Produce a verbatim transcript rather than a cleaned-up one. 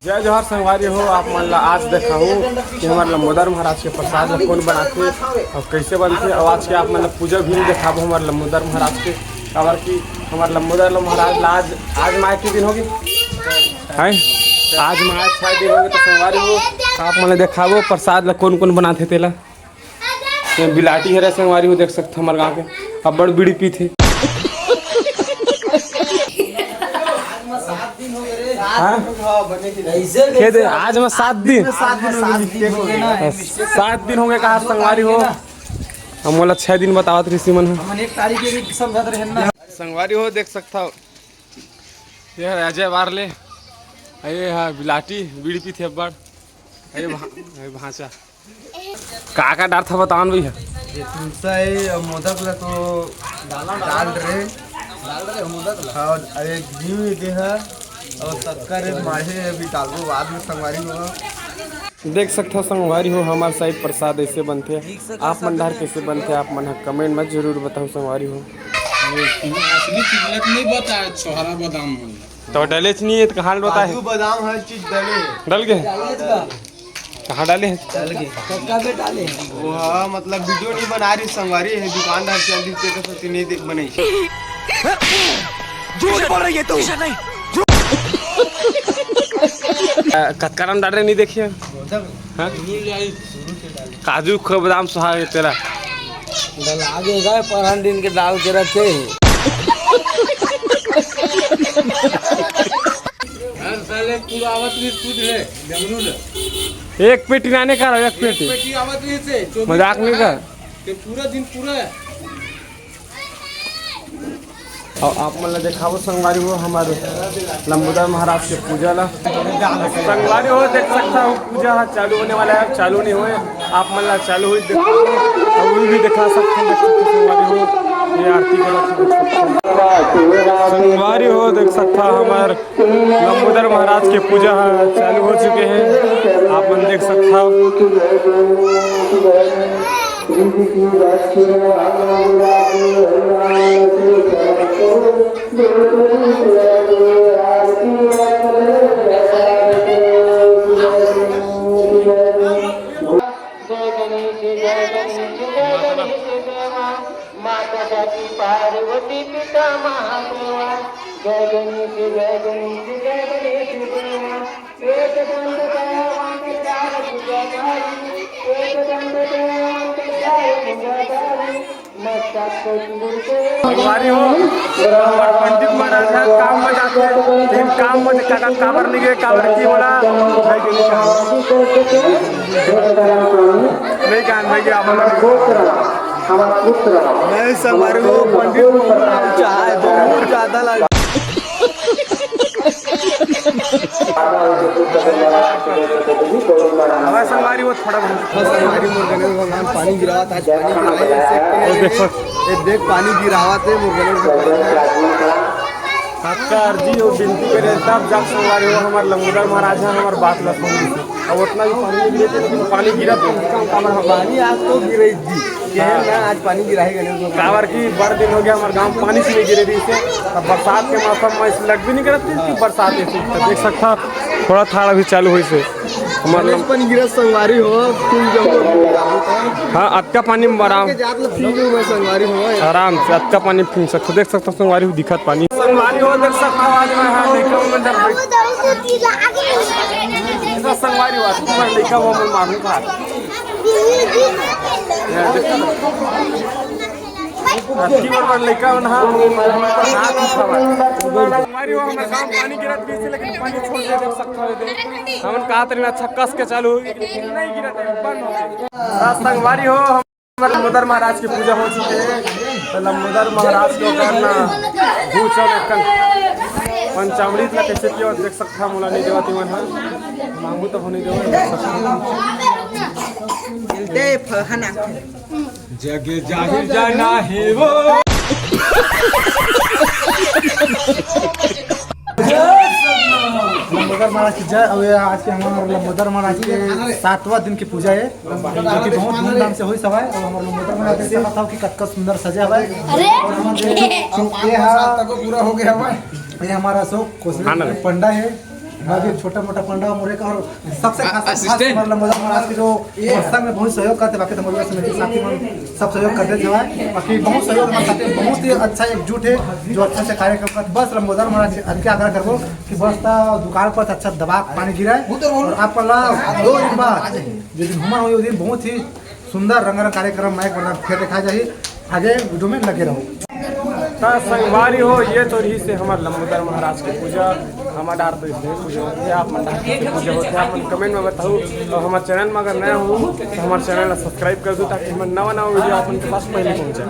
जय जोहार संगवारी हो, आप मन ला आज देखाहूँ कि हमर लंबोदर महाराज के प्रसाद ला कोन बनाथे अउ कइसे बनथे, अउ आज के आप मन ला पूजा भी देखाबो हमर लंबोदर महाराज के, काबर कि हमर लंबोदर महाराज ला आज, आज माय के दिन होगे, हैं? आज माय छह दिन होगे, तो संगवारी हो, आप मन ला देखाबो प्रसाद ला कोन कोन बनाथे तेला। ये बिलाटी हरे संगवारी हो, देख सकथो हमर गांव के अब्बड़ बीड़ी पीथे। हाँ? कह दे, आज में सात दिन। सात दिन हो गए कहा संगवारी हो। हम बोला छह दिन बतावत ऋषि मन ह। हमन एक तारीख के भी समझत रहे ना। संगवारी हो, देख सकथो, ये हरे अजय बारले, ये हा बिलाटी बीड़ी पीथे अब्बड़, ये भा-, ये भांचा। का का डारथा बतावन भैया? ये तुलसा है और मोदक ला तो डाल रहे। डाल रहे मोदक ला। हाँ, अरे घी भी दे है और शक्कर है, माढ़े अभी डालबो बाद में संगवारी हो। देख सकथो संगवारी हो, हमार साइड प्रसाद ऐसे बनथे। आप मन डार कैसे बनथे, आप मन ह कमेंट में जरूर बताओ संगवारी हो। असली चीज नहीं बता, छोहरा बादाम हो। तो डले च नहीं है, तो कहाँ बताए? काजू बादाम हर चीज डले। डल गए? कहाँ डाले हैं? वो हाँ, मतलब वीडियो नहीं बना रही संगवारी है, दुकानदार चल रही तेरे साथ नहीं देख बनाई। झूठ बोल रही है तू। अ, कतका नाम डाल रहे नहीं देखिए। हाँ? काजू को बादाम सुहा के तेरा। गला के गए, परान दिन के डाल के रखे हैं। हर साल एक पूरा आवत नहीं, खुद है, जमनू ने। एक पेटी लाने का रहा, एक पेटी। पेटी आवत नहीं से, चौबीस मजाक नहीं कर। ते पूरा दिन पूरा है। और आप मन ला देखाबो संगवारी हो, हमारे लंबोदर महाराज के पूजा ला। संगवारी हो, देख सकता हूँ, पूजा ह चालू होने वाला है, चालू नहीं हुए। आप मन ला चालू हुई देखा, और वो भी दिखा सकते हैं, देख सकते हैं संगवारी हो, ये आरती करत हे, देख सकते हैं। संगवारी हो, देख सकता हमार लंबोदर महाराज के पूजा ह चालू हो चुके हैं, आप मन देख सकता हो। जय गणेश, जय गणेश, जय गणेश, जय माँ। माता जाकी पार्वती, पिता महादेवा। जय गणेश, जय गणेश, जय गणेश देवा। एक दंड दयावंत चार भुजाधारी, एक दंड दयावंत चार भुजाधारी। संगवारी हो, हमर पंडित महाराज ह काम में जाथे, लेकिन काम में का-, का-, काबर नहीं गए, काबर की बोला, नहीं जान भाई, आप लोग। नहीं, संगवारी हो, पंडित बहुत ऊंचा है, बहुत ज्यादा लग हमारे संगवारी वो थोड़ा बहुत। बस संगवारी मोर गणेश भगवान पानी गिरावत, आज पानी गिराए ऐसे। ये देखो। ये देख पानी गिरावत है मोर गणेश भगवान। आपका अर्जी और विनती करे तब जाके संगवारी हो, हमारे लंबोदर महाराज है, हमारे बात ला सुनी से। अब उतना भी पानी नहीं गिरे थे, लेकिन पानी गिरा तो उसका हम काबर हम पानी आज तो गिरे जी। ये है ना, आज पानी गिरा है गणेश भगवान। काबर की बड़ दिन हो गया हमारे गांव पानी से नहीं गिरे थे इसे। अब बरसात के मौसम में इसे लग भी नहीं करती कि बरसात ऐसी। तो देख सकता थोड़ा थाड़ा भी चालू हुई से। हमारे गणेश पानी गिरा संगवारी हो, फूल जंगल। हाँ, अतका पानी में आराम। के जात ले फूल जंगल संगवारी हो। आराम से अतका पानी फूल सकते, देख सकते हो संगवारी हो दिखत पानी। संगवारी हो देख सकते हो आज मैं हाँ लइका मन डर इतना संगवारी हो आज तुम्हारे लइका वो मन मारू खा। अतकी बार लइका मन हाँ हाथ उठावा। संगवारी हो हमारे गांव पानी गिरत भी से लेकिन पानी छोड़ दे देख सकते हो दे। हमन कहा तरी अच्छा कस के चालू हो गई लेकिन नहीं गिरत है बंद हो गई। संगवारी हो हम लंबोदर महाराज की पूजा हो चुके हैं, तो लंबोदर महाराज को करना भूचल एकन पंचामृत ला कैसे पियो देख सकता मोला नहीं देवा तिवन हा मांगू तो नहीं देवा। जग जाहिर जाना है वो। लंबोदर महाराज की जय। अब ये आज के हमारे लंबोदर महाराज के सातवां दिन की पूजा है, जो कि बहुत धूमधाम से हुई सभा है। और हमारे लंबोदर महाराज देख सकता हो कि कतका सुंदर सजा हुआ है। अरे! और हम देख चुके हैं। पूरा हो गया हुआ है। ये हमारा अशोक कोसले हाँ ना। पंडा है। अभी छोटा मोटा पंडा मोरे का और सबसे खास, खास assistant। हमारे लंबोदर महाराज के जो संग में बहुत सहयोग करते, बाकी तो मोर समिति साथी मन सब सहयोग कर देते हैं। बाकी बहुत सहयोग हमारे साथी, बहुत ही अच्छा एकजुट है, जो अच्छा से कार्यक्रम करते। बस लंबोदर महाराज के आग्रह करबो कि बस ता दुकान पर अच्छा दबा पानी गिराए और आप ला दो दिन बाद जो दिन हुमन होई, वो दिन बहुत ही सुंदर रंगारंग कार्यक्रम माइक बना फिर देखा जाही। आगे वीडियो में लगे रहो। त संगवारी हो, ये तो रही से हमार लंबोदर महाराज के पूजा। हमार डार तो इसने पूजा होते हैं, आप मन डार के पूजा होते हैं, आप मन कमेंट में बताओ। और हमारे चैनल में अगर नया हो तो हमारे चैनल ला सब्सक्राइब कर दो, ताकि हमारे नवा नवा वीडियो आप मन के पास पहले पहुंचे।